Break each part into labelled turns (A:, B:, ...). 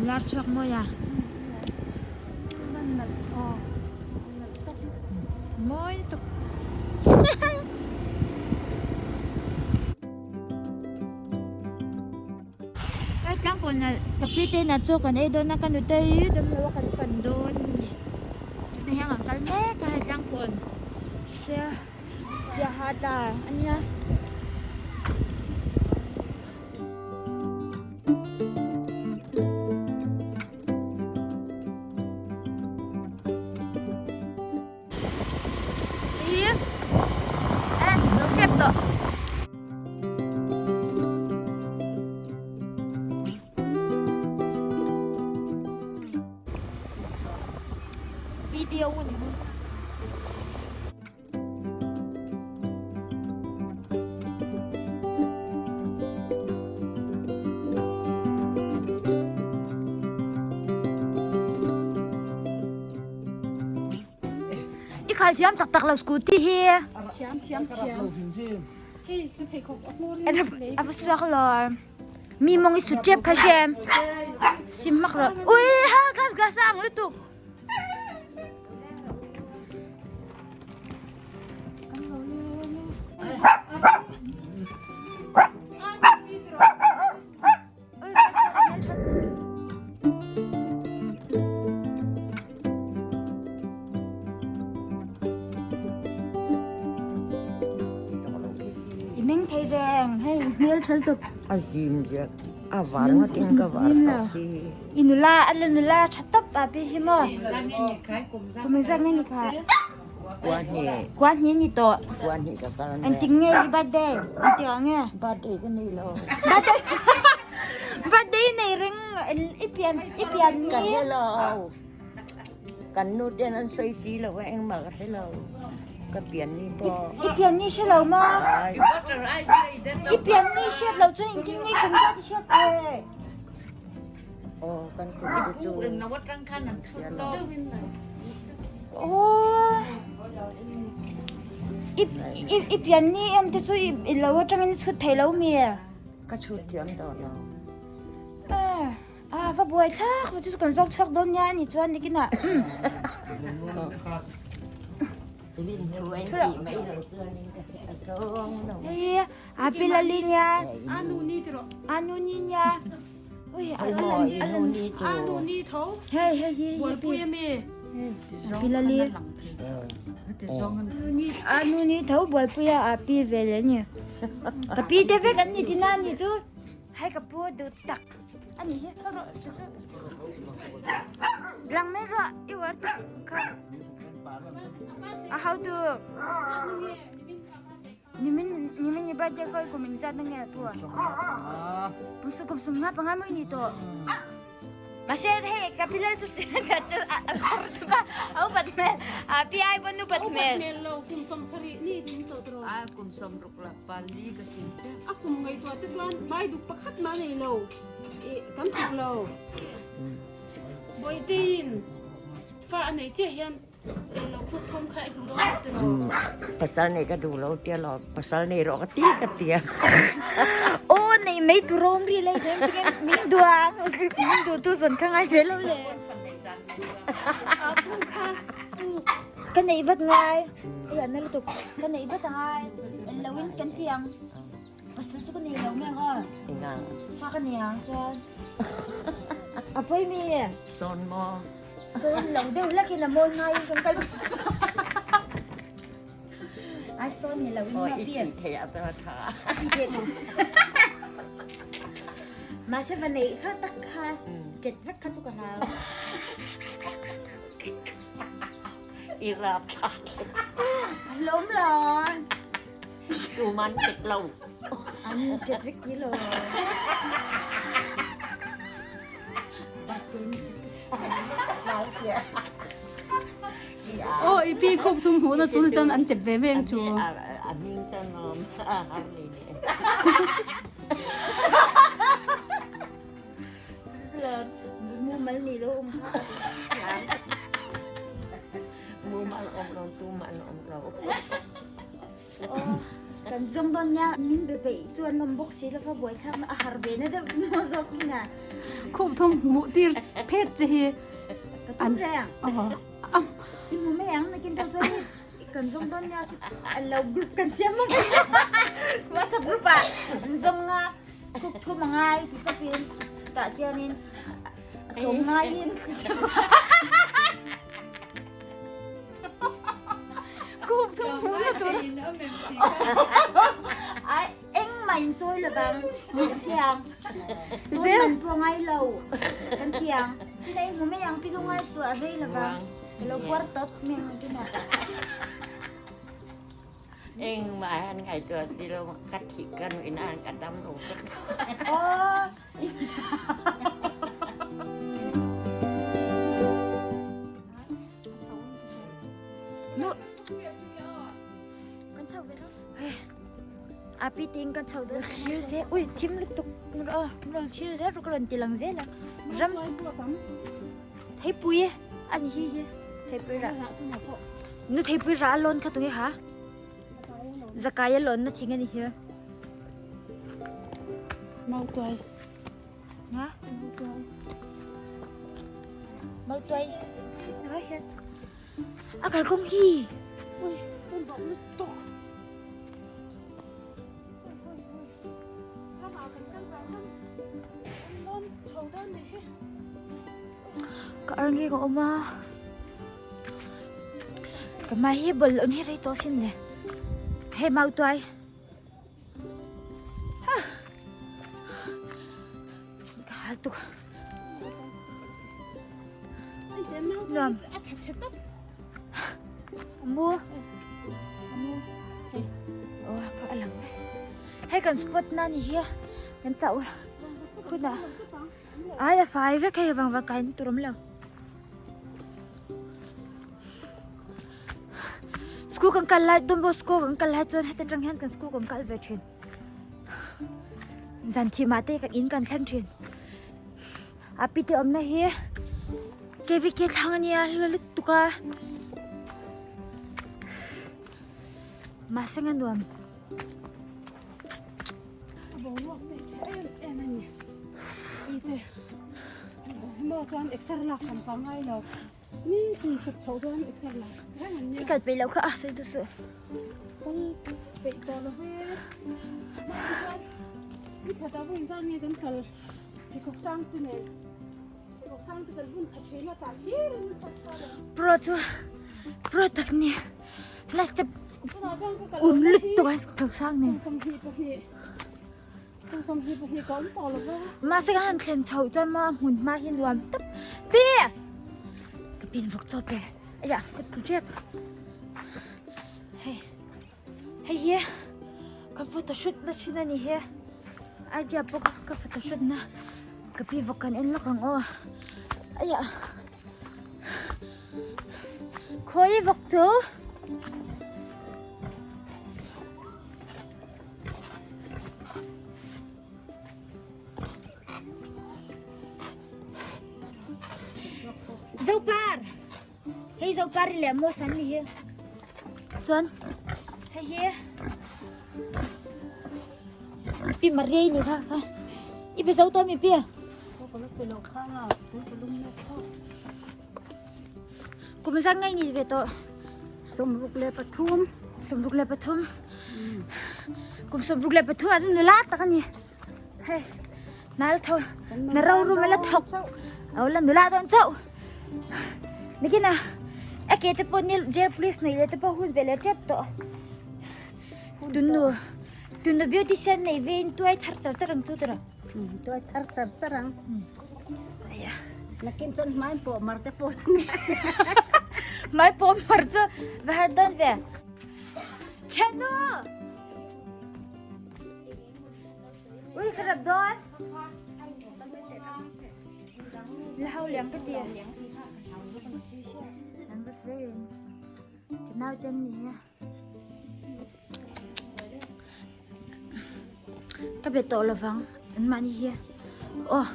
A: Lar chhuak mawi a. Mawi lutuk. Hei tlangkawn ah ka pi te inah chaw kan ei dawn a ka nute hi damlo a kan pan dawn a ni tunah hian kan kal mek a hei tlangkawn sia siaha dar a nia. Video ni hmun. I khal thiam tak tak lo scooty hi.
B: Thiam thiam thiam. Hei ka pheikhawk a hmur in.
A: A va suak lo. Mi mong i su tep kha hrem. Sim mak ro. Ui ha gas gas ang lutuk. I meng thei reng hei hmel thal tuk.
C: A zim ziak a var ngawt in ka var tawh hi.
A: I nula a la nula tha tawp a pi hi maw. Kum engzat nge ni kha?
C: Kua hnih.
A: Kua hnih ni tawh.
C: Kua hnih ka kal mek.
A: Engtik nge i birthday? Engtik ah nge?
C: Birthday ka nei lo.
A: Birthday Birthday nei reng i pian i pian ni.
C: Ka hre lo. Kan nu ten an sawi si lo a engmah ka hre lo. Ka pian ni pawh.
A: I pian ni hre lo maw? I pian ni hriat lo chuan engtin nge kum zat i hriat ve?
C: Aw kan kum te chu.
A: Aw i i i pian ni em te chu i lo atangin i chhut thei lo mi?
C: Ka chhut thiam tawh lo.
A: A va buai thlak va chu kan zawk chhuak dawn nia ani chuan nikinah. Hei a pi lali nia.
B: Anu ni tiro.
A: Anu ni nia. Ui alan alan.
B: Anu ni tho.
A: Hei hei hi.
B: Bualpui ami.
A: Pi lali. Anu ni tho bualpui a a pi ve le ni. Ka pi te vek an ni tina ni chu. Hai ka pu du tak. Ani hi ka ro su su. Lang mai ro i war tu kha. A how to Nimin nimin ni birthday koi kum engzat na nge pu a? Pungsu kum sum nga panga mai ni to. Mase hei kapilal chu ka chu a sar tu ka au bat mel a pi ai bon nu bat mel.
B: Mel lo kum som sari ni tin to tro.
D: A kum som ruk la pali ka tin che.
B: A kum ngai to te chuan mai duk pakhat ma nei lo. E kan tuk lo. Boitin fa anei che hian
C: Pasal nei ka duh lo tia lo pasal nei rawh ka ti ka tia.
A: Aw nei mai tur awm ri lai em tinge min duang min duh tu zawn kha ngai ve lo le. Ka neih vat ngai ei an na lutuk ka neih vat angai en lo in kan ti ang pasal chu ka nei lo mai ang aw. Fa ka nei ang chuan a pawi mi.
C: Sawn maw.
A: Sawn lo deuh hlakin a mawi ngaiin kan kal Ai sawn ni lo in
C: Aw
A: ma
C: i
A: pian.
C: tih theih ah chuan a tha.
A: Ti theih chu. Mahse va neih kha tak kha tet vek kha chu ka hlau.
C: I rap thlak.
A: A hlawm lo.
C: Tuman tet lo.
A: An tet vek ti lo.
B: Aw i pi khup thum hmuh na tur chuan an chep ve mai ang chu.
C: A hming chuan awm a har nei leh.
A: Mumal ni lo um kha.
C: Mumal awm lo tu man awm lo.
A: Kan zawng dawn nia. Min be peih chu an awm bawk si lova buaithlakna a har ve na deuh chu maw zawk in a.
B: Khup thum hmuh tir phet che hi.
A: Ka tum reng. I hmu mai ang nakin deuh chuan i kan zawng dawn nia lo group kan siam ang. WhatsApp group ah an zawng a khup thum a ngai ti tawpin chutah chianin a tlawm ngaiin.
B: Khup thum hmuh na tur.
A: Ai engmah in chawi lovang kan tiang. Sawn man pawh ngai lo kan tiang. Tina i hmu mai ang pi lungai chu a rei lovang. Ka lo puar tawp mai ang tina.
C: Engmah an ngaihtuah si lo ka thih ka nuih nan ka dam lo vek.
A: Aw. Api ting kan chho dawn thlir zel ui thim lutuk a rawn thlir zel rawh ka rawn ti lang zel a ram theipui a ni hi hi theipui rah nu theipui rah a lawn kha tunge ha zakai a lawn na thing a ni hi
B: Mautuai.
A: Nga?
B: Mautuai.
A: Mautuai. Nga hian. A kalkawng hi.
B: Ui, kan bawk lutuk.
A: Ka ar nge ka awm a. Ka hmai hi bawlhhlawh hi rei tawh sin le. Hei mautuai. Ka hal tuk. Nuam. Amu. Oh, ka alang. Hei kan spot na ni hi. Kan chau. Kuna. Ai a fai vek hei vang vang kain turam lo. School kan kal lai Don Bosco kan kal lai chuan heta tang hian kan school kan kal ve thin. Zan thim ah te kan in kan thleng thin. A pi te awmna hi KVK thlang ania hla lutuk a. Mahse nga nuam.
B: A boruak te hi tha em em a ni. I te maw chuan exer lak kan pangai lo. Ni chung chhuk chhoh dawn exer lak reng an nia.
A: I kal peih loh kha a sawi duh suh.
B: Kal peih tawh lo ve. Mahse chuan ni khat ah vawiin zan nge kan kal pheikhawk sang te nen pheikhawk sang te kan hun thla thin a tah hlir in tap kha lo.
A: Pro chu pro tak ni. Last step
B: Tunah chuan ka kal
A: un
B: lohna hi
A: lutuk a pheikhawk sang nen.
B: kum 22 kum 22 ka awm tawh lo va.
A: Mahse ka han thlen chhoh chuan maw a hmun hma hi nuam tawp pi ka pin vawk chawp e aiah ka tlu tep hei hei hi ka photo shoot na thin a ni hi idea pawh ka photo shoot na ka pi vawk kan en lawk ang aw aiah khawi vawk chu. Zopar hei zopar hi leh maw san ni hi chuan hei hi pi Maria ni kha kha i pe zo to mi pi kum zan ngai ni ve to
B: 73
A: 73 kum 73 ah cun nula tak ani hei na la tho na ro rum la thok au la nula don chau nikina ake te pawh ni jail police nei le te pawh hun ve le tep tawh tunnu tunnu beautician nei ve in tuai thar char char ang chu tira
E: Tuai thar char char ang.
A: Aya.
E: Nakin chuan hmai pawh mar te pawh.
A: Hmai pawh mar chu va har dawn ve. Thenu! Ui ka rap dawn. La hau liang ka ti. An va sle in. Ti nau ten ni. Ka be tawh lovang an mahni hi aw.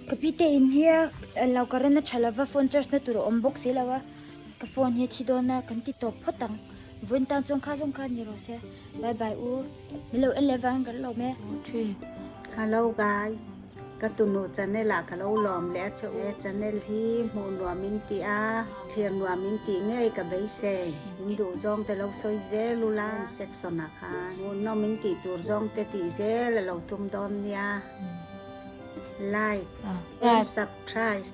A: Ka pi te in hi. Englo current a tha lova phone charge na tur a awm bawk si lo a ka phone hi a thi dawn a kan ti tawp phawt ang vawiin tan chuan kha zawng kha ni rawh se bye bye u min lo en leh vangin kan lawm e.
E: Hello guy ka tunu channel ah ka lo lawm leh a che u channel hi hmuh nuam in tih a thlir nuam in tih ngei ka beisei in duh zawng te lo sawi zel ula section ah khan hmuhnawm in tih tur zawng te tih zel a lo tum dawn nia. Like and subscribe.